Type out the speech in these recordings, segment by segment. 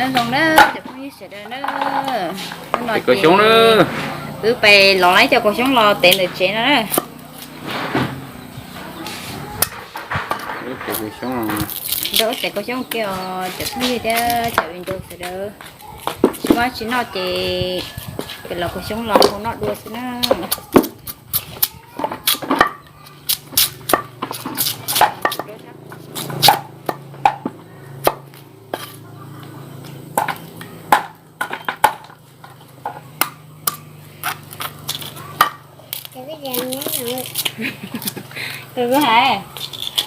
Nyob zoo na cov phooj ywg sawv daws na, hnub no ces wb pais lov lawm cov kaus xyoob los tev ntawm tsev no na. Nrog wb tev kaus xyoob kiag os cov phooj ywg thiab cov viv ncaus sawv daws. Tsis muaj tsis noj ces pais lov kaus xyoob los hau noj dua xwb na. Kuv hais,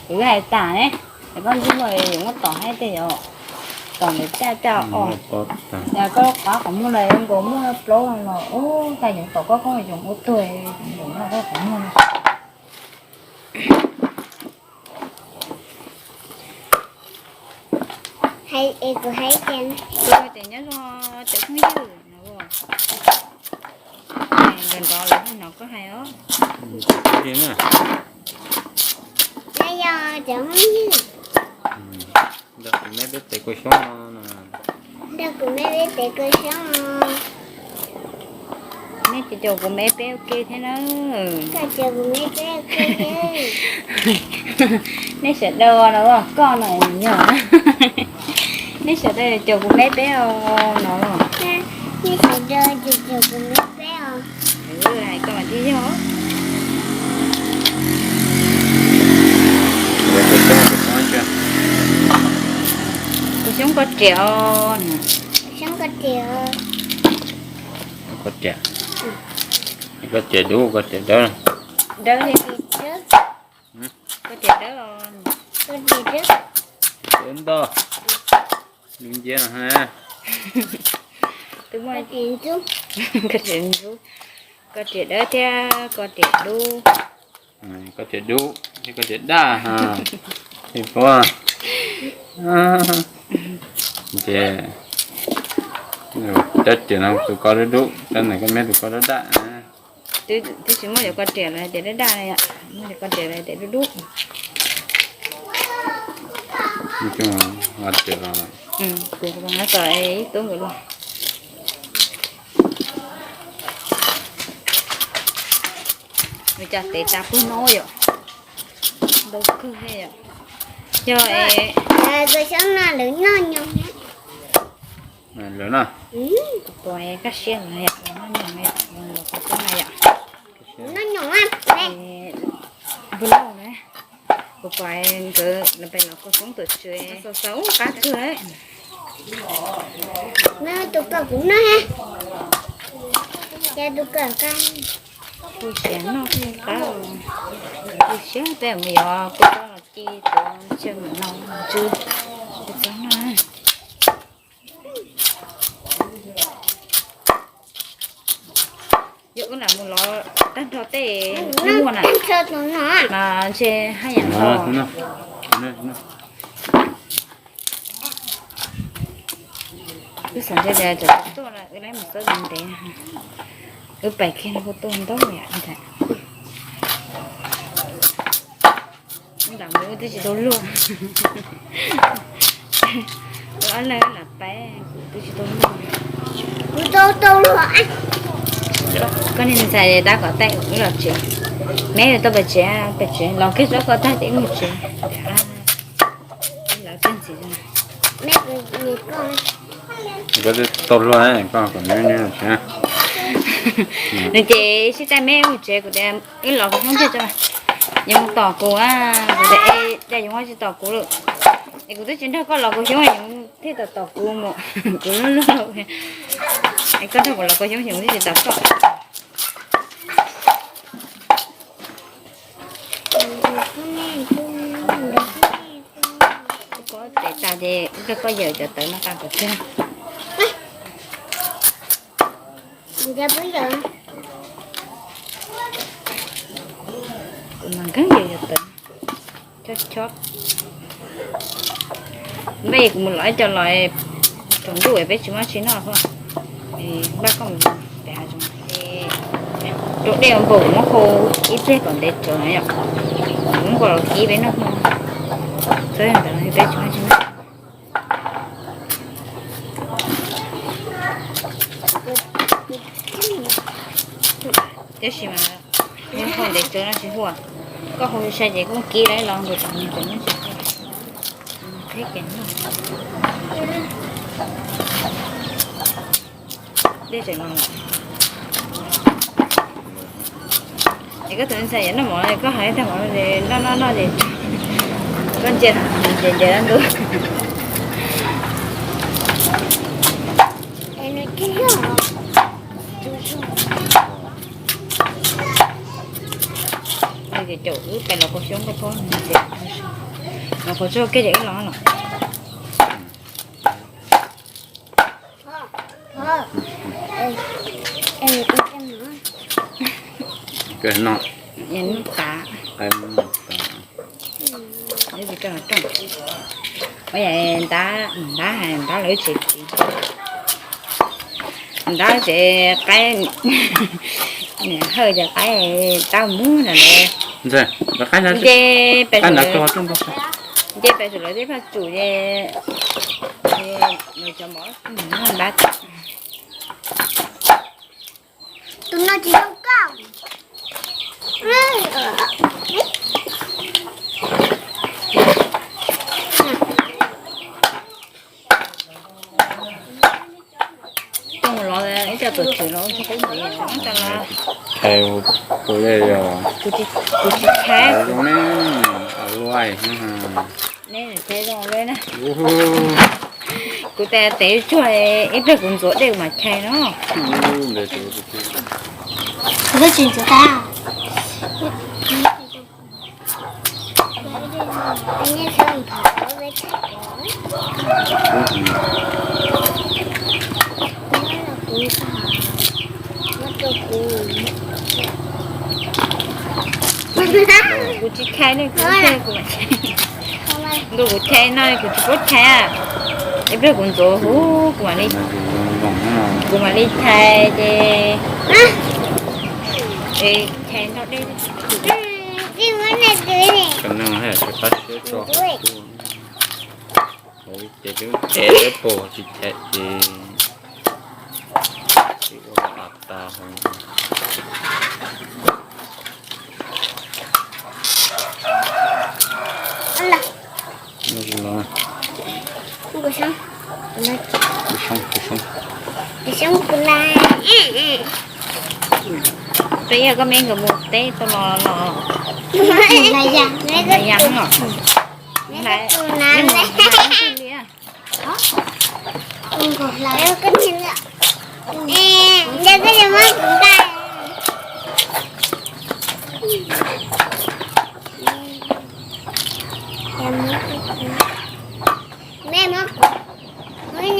kuv hais tas ne, koj ntsej muag yuav muab tom haib tiag yom, tom ntawm caj caj os. Yog koj qhov qhov muag los nkaus muaj plaub no los ub, cas yuav tom koj koj yuav ua tuag, yuav noj koj qhov muag no. Hais es kuv hais tias, kuv hais tias nyob zoo cov phooj ywg no, nrov nrov lawv thiaj hnov koj hais os. Nyob zoo cov phooj ywg. Nrog kuv me peb tev kaus xyoob no. Nrog kuv me peb tev kaus xyoob no. Nej ces caum kuv me peb ua ke thiab na. Koj caum kuv me peb ua ke thiab. Nej sawv daws no, koj no yog. Nej sawv daws caum kuv me peb os no. Nej sawv daws caum kuv me peb os. Hais koj mas thiaj yog. Kaus xyoob koj riam os. Xyoob koj riam. Koj riam. Koj riam dub koj riam dawb? Dawb. Koj riam dawb os. Koj riam dawb. Dawb ntog. Dub nciab no. Twb muaj, koj riam ntxub, koj riam dawb thiab koj riam dub. Koj riam dub thiab koj riam daj. Ces dawb riam no tus koj dub dub, dawb ntawm koj me tus koj dawb daj. Twb tsis muaj cov koj riam los hais tias daj daj na yom, muaj cov koj riam los hais tias dub dub. Kuv tos ib tub nkawd los. Nws cas tev tas pug no yom. Ntau kawg thiab yom. Yog es, lawv noj nyoos. Lawv noj. Kuv tus kaj siab los noj nyoos, los kuv tus na yom. Noj nyoos. Npawg Lauj na, kuv pom nkawd los pem los kaus xyoob tom tsev, xaus xaus ub qab kawg. Tus koj kuv noj, ces tus koj qab. Kuv siav noj qab, kuv siab peb mus yos kuv txob los ci tuav ntshe mam no ntsw, kuv txob noj. Yog wb lam mus lov tag nrho tej muaj na, mas ntshe haj yam los. Wb xav ntshe tias tsam tuaj no wb lawv mus txob ntev, wb pais kiag no kuj tuaj ntau yam ntag. Wb lam mus wb twb tsis tau luag. Wb ob leeg lam pais kuv twb tsis tau luag. Kuv tau tau luag. Koj niag ntxhais tab kom taij wb los tsev. Meb tau pais tsev, pais tsev los kiag tsob koj tag ces wb mus tsev. Lawv kawg ntxiv. Koj tau luag koj kom meb los tsev. Nws ces sib taij meb mus tsev kuv tias wb los kuv hnub ntiag tso, yuav mus tom kuv, kuv tias es cas yuav tsis tom kuv lawm. Es kuv twb tsis nrog koj los kaus xyoob yuav thiaj tom tom kuv mus. Kuv lub luag, es koj nrog kuv los kaus xyoob xyoo twb tsis tom koj. Koj tev tas ces koj yawm cov tawv no tas kom kiag. Kuv mas nkeeg yawm cov tawv chob chob. Npaj kuv mus lov ib co los, tsaus ntuj peb tsis muaj tsi noj thiab. Npaj koj mus pem hav zoov, rau dej ua npaum kuv muab hau ib pliag kom ntev tsawv na yom. Kuv muab nkaus los kib peb noj hmo. Txhob yog ntawd peb tsis muaj tsi noj. Cov no tsis huaj, koj hu sai ces kuj kib lawv los nkaus tam mus cov no tsis huaj. Qhib kev no. Dej tseem los lawm. Es koj tus ntxhais yuav noj mov, koj hais tag mov noj noj noj ces koj ntsia ntsia ntsia ntu. Ces caum wb pais los kaus xyoob koj phob, los kaus xyoob kiag ces wb los los. Koj no, noj tas, noj tas, ntab, ntab, ntab lawv tsev txiv, ntab tsev qaib, niam Hawj cov qaib tab muab na. Nce pais, nce pais saum lawv tej phaj tsum ces lawv cov mov ntab. Tus no tsis zoo koj. Coj mus los ib co tuam tswv los ua tsis pub ntxiv, tab sis los. Thais ua, ua li yog kuv tsis, kuv tsis thais. Thais zoo ne, a luaj. Neb thais zoo li na. Kuv tes tes tsuag, ib pliag kuv ntxuav dej kuv mam thais no. Kuv twb tsis ntxuav tas. Kuv tsis thais ne, kuv thais kuv mam, ntuj, kuv thais no kuv tsis paub thais. Ib pliag kuv ntxuav huv kuv mam li, kuv mam li thais ces, es thais nrog dej. Ces lub, ces lub pos tsis chais ces, ces ua a tas. Peb yog koj me nkawd mus teb tau los los,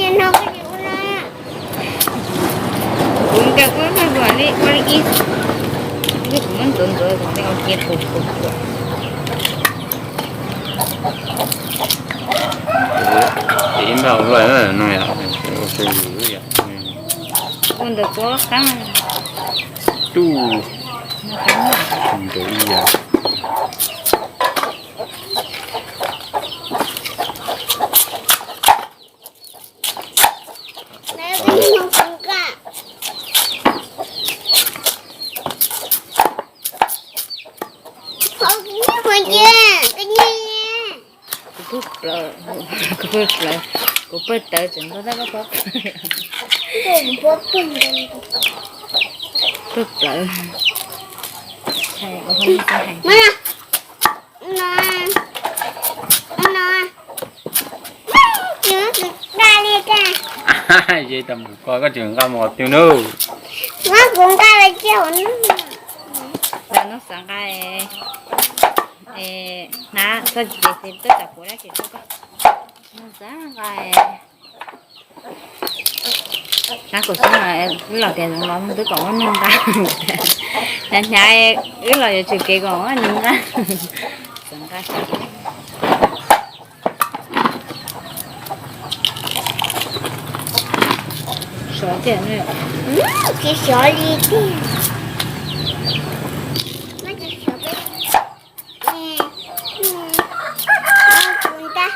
yam no. Kuv nkag kuv ua li ua li ib, kuv muab ntxuav ntxuav kuv tej ua kiag pum pum pum. Ces ib npaj ua luaj no yom, ua ntawd kuv qab. Tub, ntawd ib yam. Kuv pw plaws, kuv pw plaws, kuv pw tawv tseem nkaug tab koj pab pw. Pw plaws. Ces tau mus koj, koj tsis nqa mos twg nub. Kuv nqa los cia hauv no. Hnab txhob tsis ces tuaj tsam kuv dab tsi tuaj koj. Xav nqa, hnab kaum xyoob los tias zoo los twb kom muab nug nqa. Hnyav hnyav wb los yuav tsum kev kom muab nws nqa. Xav nqa, xav tiag, tsis xyov li tiag. Muab tau kuv ntag.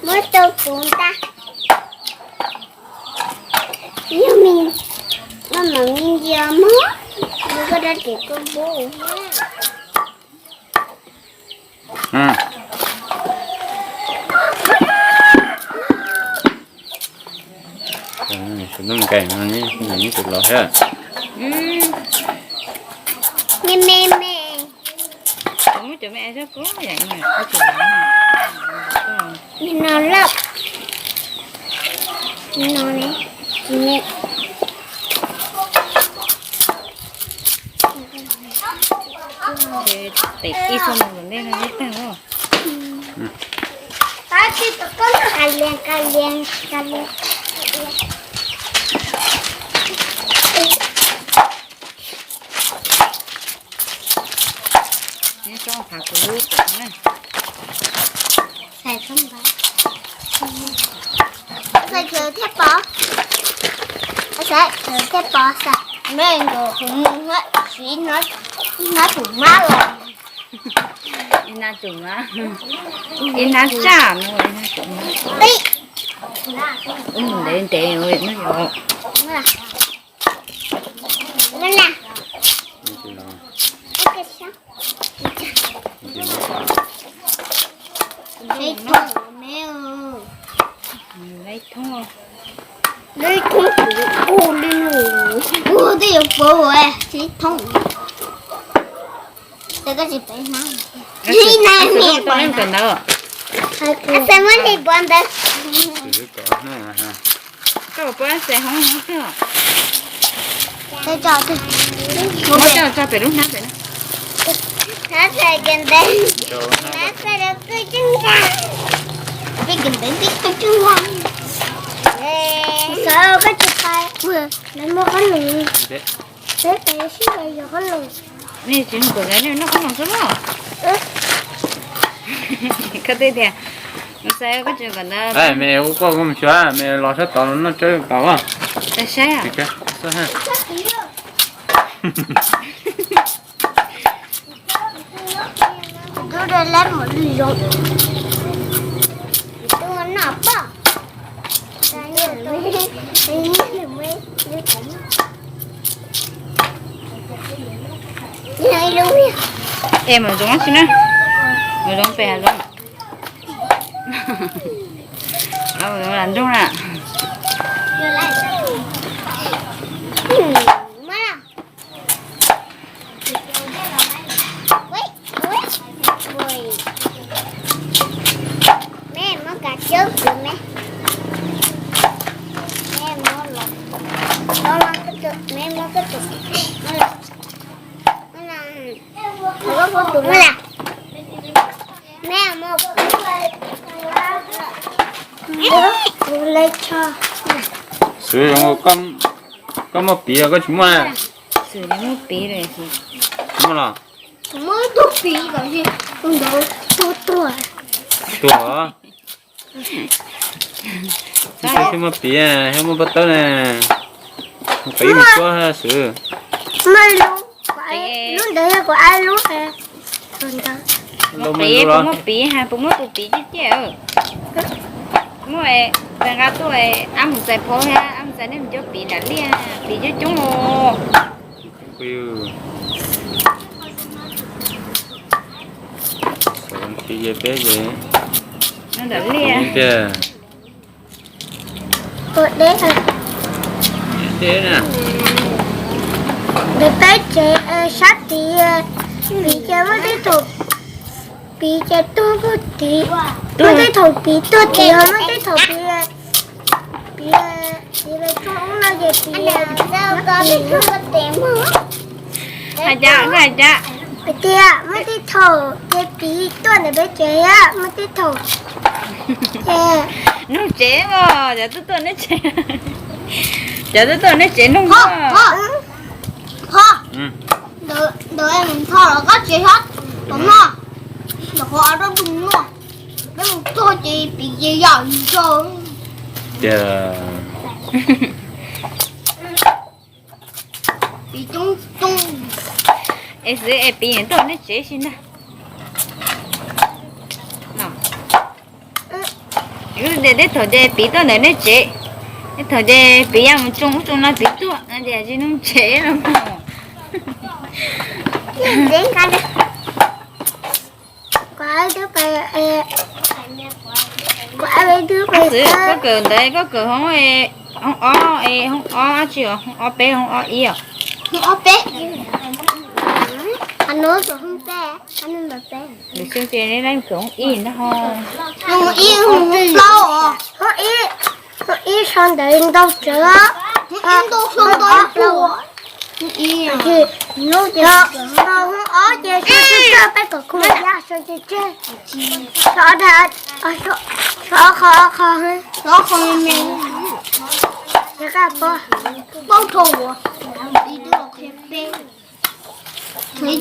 Muab tau kuv ntag. Yog me, maj mam me ntsia mog, kuv Rau tim kua npub. Tus nkeeg no yeej tus laus thiab. Me me me. Muab cov me zog kub yam no lawm. No ne. Tes ib xo mus ntej no ib tag os. Ka lias ka lias ka lias. Neb tso phav kuv lub kom na. Xav thiab pov, xav thiab pov xav, me nkaus hov siv hnab tus mab los. Ib hnab tus mab, ib hnab tsaj no, ib hnab tus mab. Ub, mus ntev ntev no yog. Ib thoob, ib thoob kuv ua li, ua twb yuav puas ua ib thoob. Ib hnab me pov ntawd, xav muab li pov ntawd. Koj puas xav hoob hoob twg? Muab coj tso pem lub hnab pem na. Hnab xav ces ntev, hnab xav los koj tseeb ntag. Peb kws ntev peb koj tseeb ntag. Xav koj tsis pais, lawv muaj qhob noom, peb pais sib pais yog qhob noom. Nej tsis mus kom ntawd nej noj qhob noom xwb los? Koj twb tias, xav koj tsis kom ntawd. Me ua koj mus xyuas, me los sab tod noj tsawb kom. Saib. Tub rau lab mus lwj zoo. Tub noj poj. Es mus zoov tsi na, mus zoov pem hav zoov. Mus zoov lam nroog na. Xwv, koj muaj piv koj tsis muaj? Xwv, muaj piv lawm. Tsis muaj los? Muaj ib tug piv los tus ntawd tuag tuag. Tuag. Tsis muaj piv, thiab muaj pob tawb ne. Mus qev mus tsuab Xwv. Lub ntawd yog kuv ab lub. Qev puas muaj piv, puas muaj tus piv tiag tiag. Muaj, nqa tuaj, ab mus txais phauj thiab ab mus txais nej mus cov piv nram liaj, piv coob coob os. Nram liaj tiag. Ua deb. Ntawm peb tsev sab tid, piv ces muaj tej thaum piv ces tuag puag tid, muaj tej thaum piv tuag tid, muaj tej thaum piv, piv, piv lawv tso ub no ces piv. Hais cas, hais cas? Hais tias muaj tej thaum ces piv tuaj ntawm peb tsev thiab muaj tej thaum. Nug tsev os, cov tuaj tuaj neb tsev, cov tuaj tuaj neb tsev nug. Pog, ntawd mus tho los koj tsev xyov tom no, ntawm qhov av dab dub no, peb mus txog ces piv ces yam zoo. Piv coob coob. Es xwv es piv tuaj neb tsev si ntag. Tej thaum ces piv tuaj ntawm neb tsev, tej thaum ces piv ya mus tsoo ub tsoo no piv tuaj no ces tsis nug tsev no. Koj kawm ntawd koj kawm hoob, hoob ob, hoob ob dab tsi os, hoob ob peb, hoob ob ib os. Hoob ob peb. Lwm xyoo ces nej kawm hoob ib ntag ho. Hoob ib, hoob plaub, hoob ib, hoob ib sau ntawv ntau tsawv. Hoob ib ntau sau ntau plaub. Hoob ob ces sau tsawg tsawg peb kom khu yaj sau tsawg tsawg. Sau ob qho, sau ob qho, sau ob qho me me. Yog koj paub, paub rau uas ib tug los qhia peb. Muaj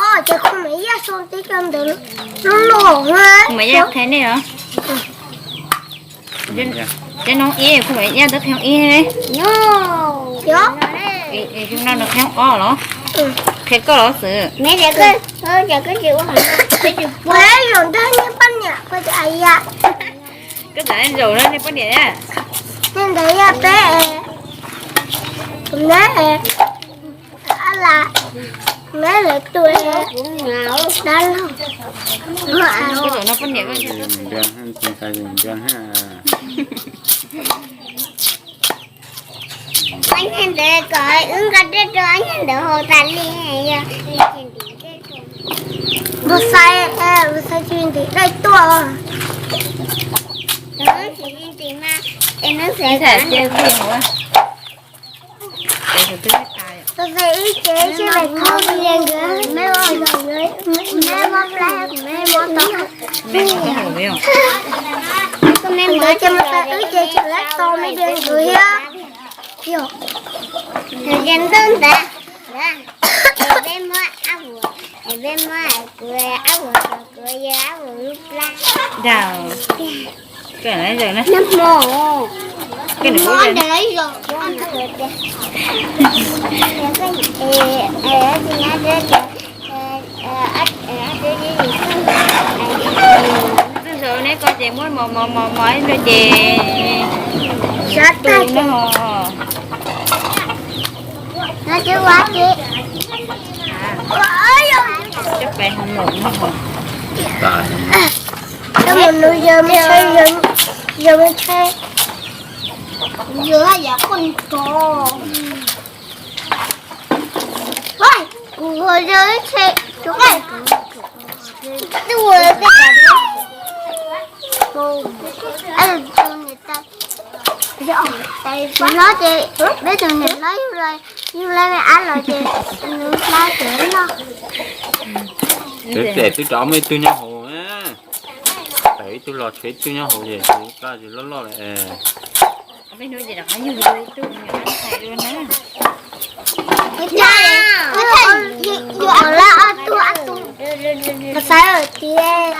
ob ces khu me yaj sau tib co ntawv loj loj. Khu me yaj qhia nej os. Cov no ib khu me yaj twb qhia ib ne. Zoo no nws qhia ob los? Qhia koj los xwb. Zaum ntawd niag poj niam, koj txawm zaum na niag poj niam na. Niag ntawd yog peb, kuv neb, a las, neb lawv tus dab laug. Koj zaum no poj niam. Ob nyuag ntawd kom wb nqa dej rau ob nyuag ntawd haus tas li. Mus xaiv, mus xaiv tsis ntim dej tuaj. Mus xaiv ib ce, ib ce me kho me nkawd, me mob plab, me mob tau. Ntawd ces mus xaiv wb ces tseem lab tau me de nkawd thiab. Yog ntawd ntag, peb muab ab, peb muab kuv ab, kuv yawg ab lub plab. Dag, koj lab zaum na. Nag hmo, koj nws lab zaum. Twb zaum neb ko ces muab mos mos mos mos ib pliag ces sab tu na ho. Coj pais ho mus na ho. Coj mus nug yawg me ntshai, yawg me ntshai. Yawg yam qoj nrov. Kuv ho yawg ntshai. Kuv hlob ces peb tus niam hlob yug lawv me ab los ces nws hlob ces loj. Twb rov muaj ib tug nyob hauv. Tawm ib tug los tshuav ib tug nyob hauv ces loj loj lawm. Xav tias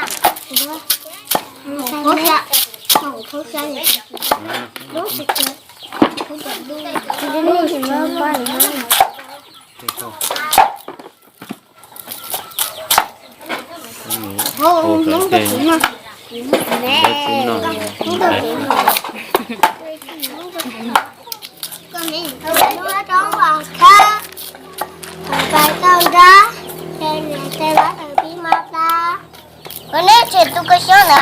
Koj neb tsis tu koj xyob na.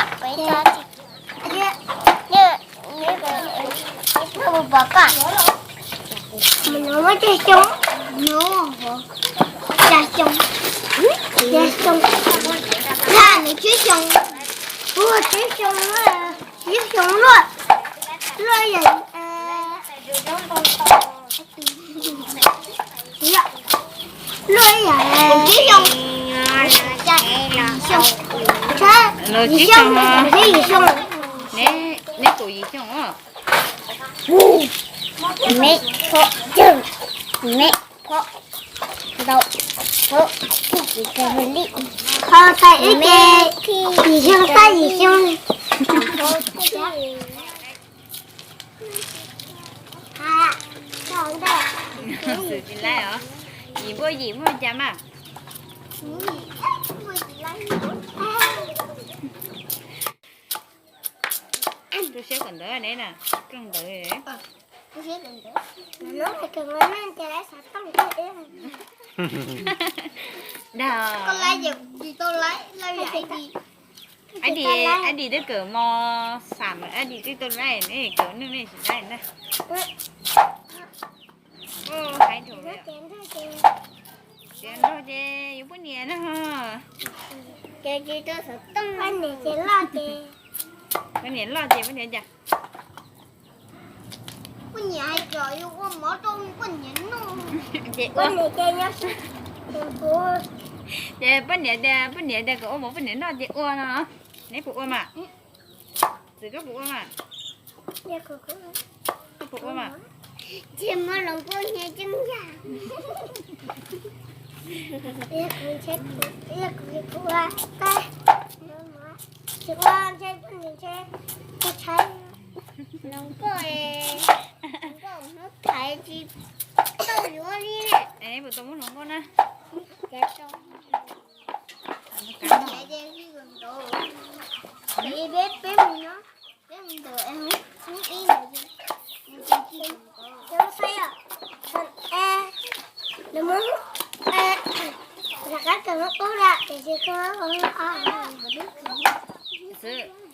Mus pom koj. Muab tsib xyoo, tsib xyoo, tsib xyoo, nws tsib xyoo, ua tsib xyoo, tsib xyoo luaj, luaj yam, luaj yam, tsib xyoo, tsib xyoo, yim xyoo, neb kaum yim xyoo os. Me phob cawg, me phob ntau, phob khib tsis kawg li. Qhov tais wb ces yim xyoo tab yim xyoo. Xwm tsis laib os, yim npuaj yim muaj cas mas. Siab kawm ntawv ne na, rooj ntawd. Dag, Adi, Adi twb kawm mos xam, Adi twb tau laij, nej kawm nej tsis laij ntag. Hais rau, tiav nrog ces yuav poj niam na. Poj niam loj ces poj niam cas? Poj niam hais tias yuav ua mov rau poj niam noj. Ces ua. Ces poj niam tias, poj niam tias kom ua mov poj niam noj ces ua no. Neb puas ua mas? Txwm koj puas ua mas? Koj puas ua mas? Ces muab hluas nkauj nyiag coj yam. Tsis ua ntshe poj niam ntshe kuj tshaib. Hluas nkauj, hluas nkauj hnub thaiv tsis tau yuav li. Es puas tau muab hluas nkauj na? Peb mus no, peb mus ntawd, ib ntawd, lawv muab rov qab kawm hoob qub lawm tiam sis koj,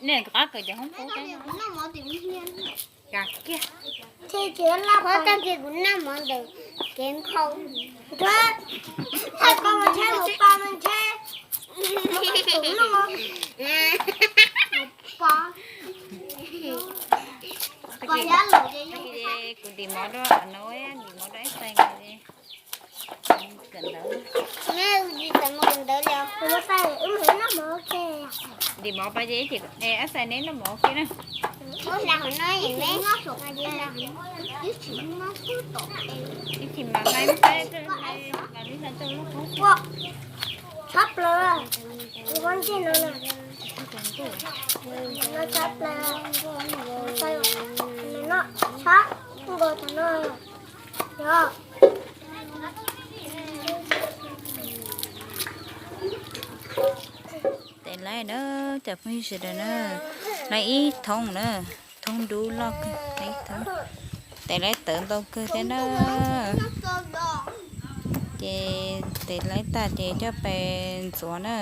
nej rov qab kawm cov hoob qub thiab. Kiag, tag kis kuv noj mov ntawm kev nkhaus, hais koj mas ntshe mus pa mas ntshe mus tus no. Kuv ntim mov rau no, ntim mov rau Ab Xais nkawd. Neb tsis tau mus ntawd li os. Ab Xais, wb mus noj mov ua ke. Ntim mov pais ces ib chim, Ab Xais neb noj mov ua ke na. Ib chim mas nqa ib qab, nqa ib qab rau lub qhov. Tshab plaws, kuv muab ntsej no na. No tshab plaws, no tshab nkaus thaum no. Yog. Tes laib na, cov phooj ywg sawv daws na, laib ib thoob na, thoob dub loj kawg, laib ib thoob. Tes laib tawv ntau kawg thiab na. Ces tes laib tag ces coj pais ntxuav na.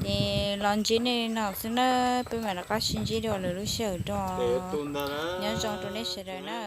Ces los ntsib nej no xwb na, peb mam rov qab sib ntsib dua lwm lub sij hawm dua. Nyob zoo rau nej sawv daws na.